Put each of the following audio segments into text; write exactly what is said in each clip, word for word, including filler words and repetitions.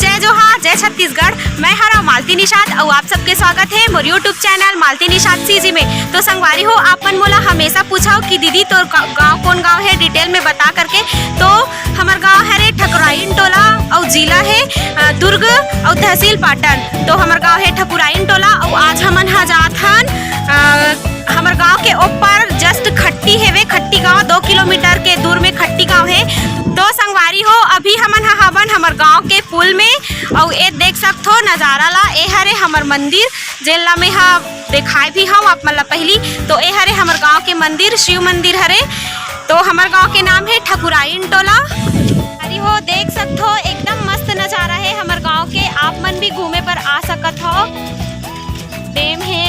जय जोहार, जय छत्तीसगढ़। मैं हरा मालती निषाद अउ आप सबके स्वागत हे मोर YouTube channel Malti Nishad CG में। तो संगवारी हो, आप मन मोला हमेशा पूछव कि दीदी, तोर गा-, गाँव कौन गाँव हे, डिटेल में बता करके। तो हमर गाँव हरे ठकुराइन टोला अउ जिला हे, अ, दुर्ग अउ तहसील पाटन। तो हमर गाँव हे ठकुराइन टोला अउ आज हमन ह जात हन, अ, हमर गाँव के ऊपर just खट्टी हेवे, खट्टी गाँव दो किलोमीटर के दूर में खट्टी गाँव हे। तो संगवारी हो, अभी हमन ह हवन हमर गाँव के पुल में, अउ ए देख सकथो नजारा ला। ए हरे हमर मंदिर, जेन ला मैं ह देखाए भी हव आप मन ला पहिली। तो ए हरे हमर गाँव के मंदिर, शिव मंदिर हरे। तो हमर गाँव के नाम हे ठकुराइन टोला। अरे हो, देख सकथो, एकदम मस्त नजारा हे हमर गाँव के। आप मन भी घूमे बर आ सकत हो। डैम हे।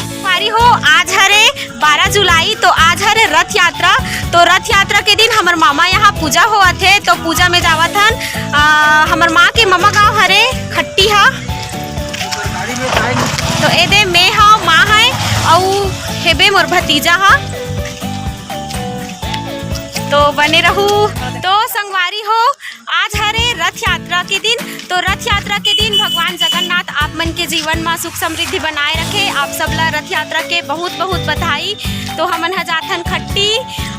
संगवारी हो, आज हरे बारह जुलाई, तो आज हरे रथ यात्रा। तो रथ यात्रा के दिन हमर मामा यहाँ पूजा होवत हे, तो पूजा में जावत हन। आ, हमर माँ के ममा गाँव हरे खट्टी हा। तो एदे में हा माँ है, अउ हेबे मोर भतीजा हा। तो बने रहू। तो संगवारी हो, आज हरे रथ यात्रा के दिन। तो रथ यात्रा के दिन भगवान जगन्नाथ आप मन के जीवन मा सुख समृद्धि बनाए रखे। आप सब ला रथ यात्रा के बहुत बहुत बधाई। तो हमन ह जाथन खट्टी,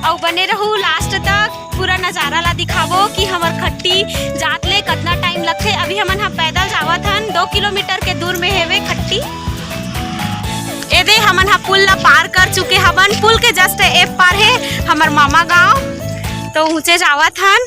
अउ बने रहू लास्ट तक, पूरा नजारा ला दिखाबो कि हमर खट्टी जात ले कतना टाइम लगथे। अभी हमन ह पैदल जावत हन, दो किलोमीटर के दूर में हेवे खट्टी। एदे हमन ह पुल ला पार कर चुके हवन। पुल के just ए पार हे हमर मामा गांव, तो ऊंचे जावत हन।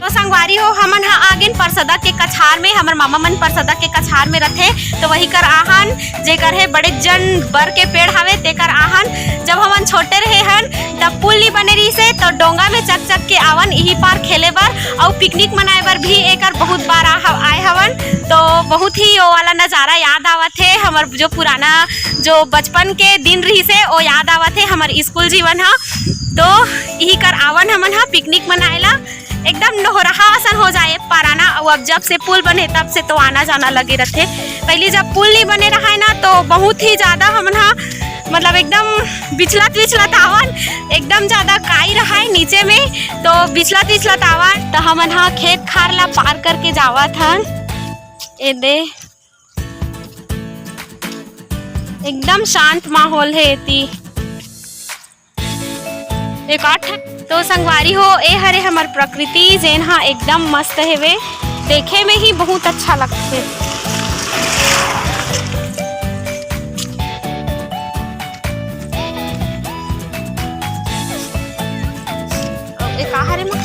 तो संगवारी हो, हमन ह आगेन परसदा के कछार में, हमर मामा मन परसदा के कछार में रथे, तो वही कर आहन, जेकर हे बड़े जन बर के पेड़ हावे, तेकर आहन। जब हमन छोटे रहे हन, तब पुल नी बने रहिसे, तो डोंगा में चक चक के आवन इही पार खेले बर, अउ पिकनिक मनाए बर भी एकर बहुत बार आ-, आए हवन। तो बहुत ही वो वाला नजारा याद आवत हे, हमर जो पुराना जो बचपन के दिन रहिसे, वो याद आवत हे, हमर स्कूल जीवन ह। तो इही कर आवन हमन ह पिकनिक मनाए ला। एकदम नोहरहा असन हो जाए पार आना। अउ अब जब से पुल बने, तब से तो आना जाना लगे रथे। पहली जब पुल नहीं बने रहाय ना, तो बहुत ही ज्यादा हमन हा, मतलब, एकदम बिछलत बिछलत आवन, एकदम ज्यादा काई रहाय नीचे में, तो बिछलत बिछलत आवन। तो हमन हा खेत खार ला पार करके जावत हन। ए दे, एकदम शांत माहौल हे एती। एक आठ। तो संगवारी हो, ए हरे हमर प्रकृति, जेन हा एकदम मस्त हेवे, देखे में ही बहुत अच्छा लगथे। ए का हरे मा?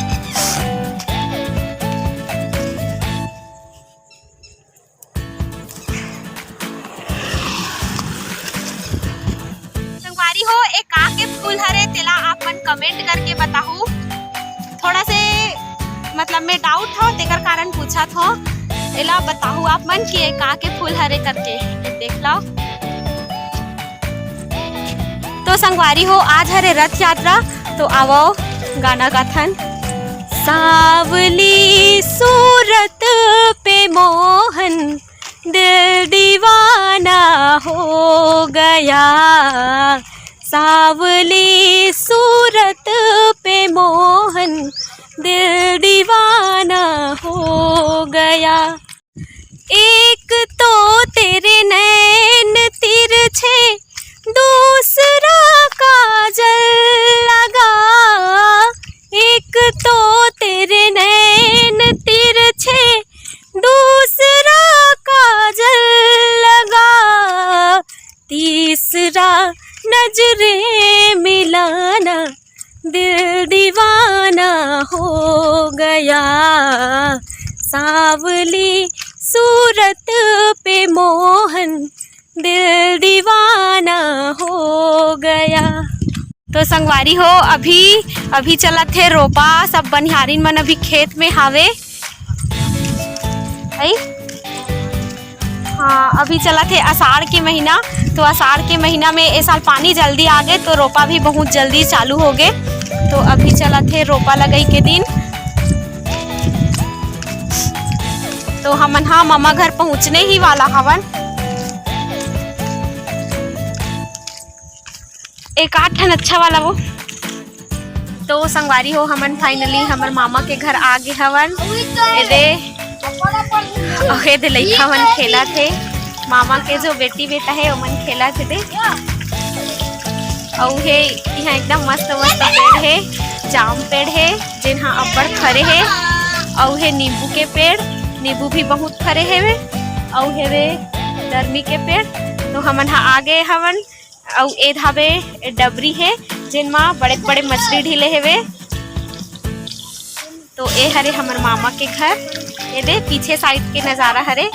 संगवारी हो, ए का के फूल हरे, तेला आप मन comment करके बताहू। थोड़ा से, मतलब, मैं doubt हो, तेकर कारण पूछत हो। एला बताहू आप मन कि ए का के फूल हरे करके। ए देख लो। तो संगवारी हो, आज हरे रथ यात्रा, तो आवो गाना गाथन। सावली सूरत पे मोहन दिल दीवाना हो गया, सावली सूरत पे मोहन दिल दीवाना हो गया। एक तो तेरे नैन तिरछे, दूसरा काजल लगा। एक तो तेरे नैन तिरछे, दूसरा काजल लगा, तीसरा नजरे मिलाना, दिल दीवाना हो गया। सावली सूरत पे मोहन दिल दीवाना हो गया। तो संगवारी हो, अभी, अभी चलत हे रोपा, सब बनिहारिन मन अभी खेत में हावे। आई? हाँ, अभी चलत हे आषाढ़ के महीना, तो आषाढ़ के महीना में ए साल पानी जल्दी आ गे, तो रोपा भी बहुत जल्दी चालू हो गे। तो अभी चलत हे रोपा लगई के दिन। तो हमन हा ममा घर पहुँचने ही वाला हवन। एक आठ ठन अच्छा वाला वो। तो संगवारी हो, हमन finally हमर मामा के घर आ गे हवन। ए दे, अउ ए दे लइका मन खेलत हे। मामा के जो बेटी बेटा हे, ओमन खेलत हे दे। अउ हे इहाँ एकदम मस्त मस्त पेड़ हे, जाम पेड़ हे, जेन ह अब्बड़ फरे हे। अउ हे नींबू के पेड़, नींबू भी बहुत फरे हेवे। अउ हेवे दरमी के पेड़। तो हमन ह आ गे हवन। अउ ए धाबे डबरी हे, जेन म बड़े बड़े मछली ढीले हेवे। तो ए हरे हमर मामा के घर। ए दे पीछे side के नजारा हरे।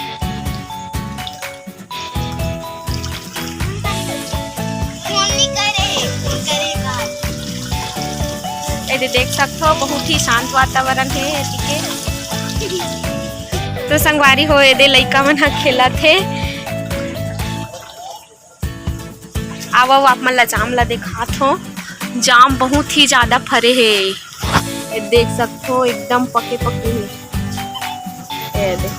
ए दे देख सकथो, बहुत ही शांत वातावरण हे एती के। तो संगवारी हो, ए दे लइका मन ह खेलत हे। आवव, आप मन ला जाम ला देखात हो। जाम बहुत ही ज्यादा फरे हे, ए देख सकथो, एकदम पके पके हे। ए दे।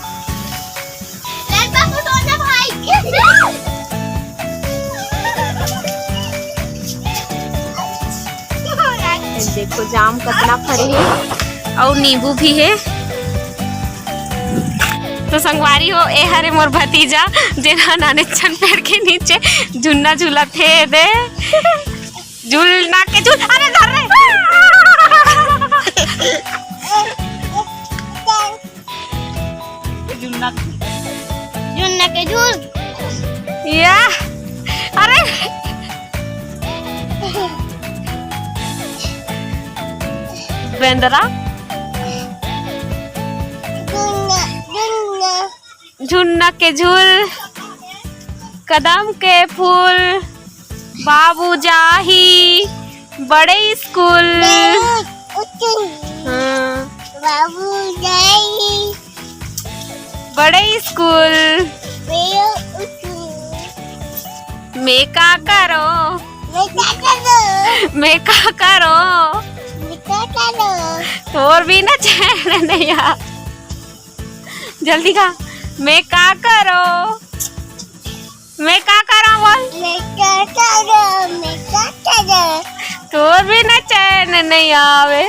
ए देखो, जाम कतना फरे हे, अउ नींबू भी हे। तो संगवारी हो, ए हरे मोर भतीजा, जेन ह नानेचन पेड़ के नीचे झुन्ना झूलत हे। ए दे, झुलना के झुल, अरे धर रे। झुलना के झुल। या, अरे। बेंदरा। झुन्ना के झूल, कदम के फूल, बाबू जाही बड़े स्कूल। हाँ। बाबू जाही बड़े स्कूल। मैं का करो? मैं का करो? मैं का करो? मैं का करो? तोर बिना चैन नहीं आ। जल्दी का, मैं का करो, मैं का करो बोल। मैं का करो, मैं का करो। तोर बिना चैन नहीं आवे।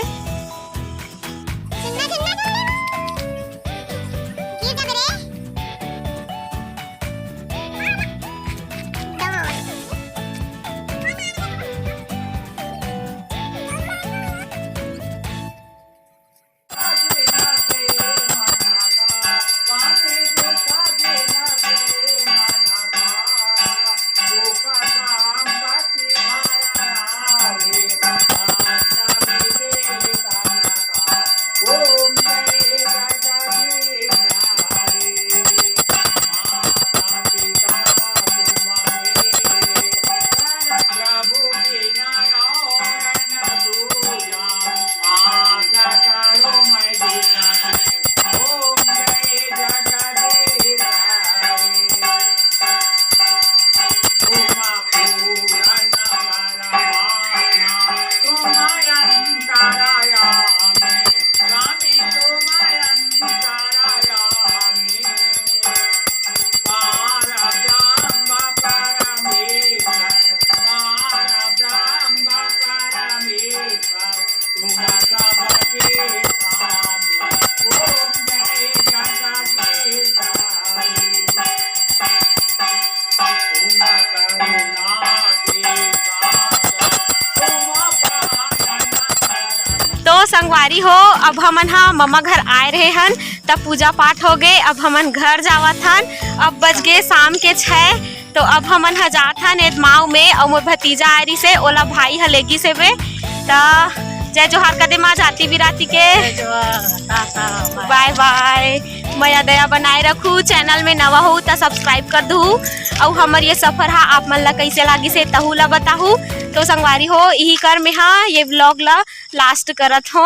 तो संगवारी हो, अब हमन हा ममा घर आए रहे हन, तब पूजा पाठ हो गए। अब हमन घर जावत हन। अब बज गए शाम के छः। तो अब हमन ह जात हन एदमाव में, अउ मोर भतीजा आए रिसे, ओला भाई ह लेगिस हेबे। त जय जोहार कदे माँ, जाति बिराती के। जय जोहार, टाटा, बाय। बाय बाय। मया दया बनाए रखू। Channel में नवा हो त subscribe कर दू, अउ हमर ये सफर हा आप मन ला कैसे लागिस हे, तहू ला बताहू। तो संगवारी हो, इही कर में हा ये vlog ला last करत हो।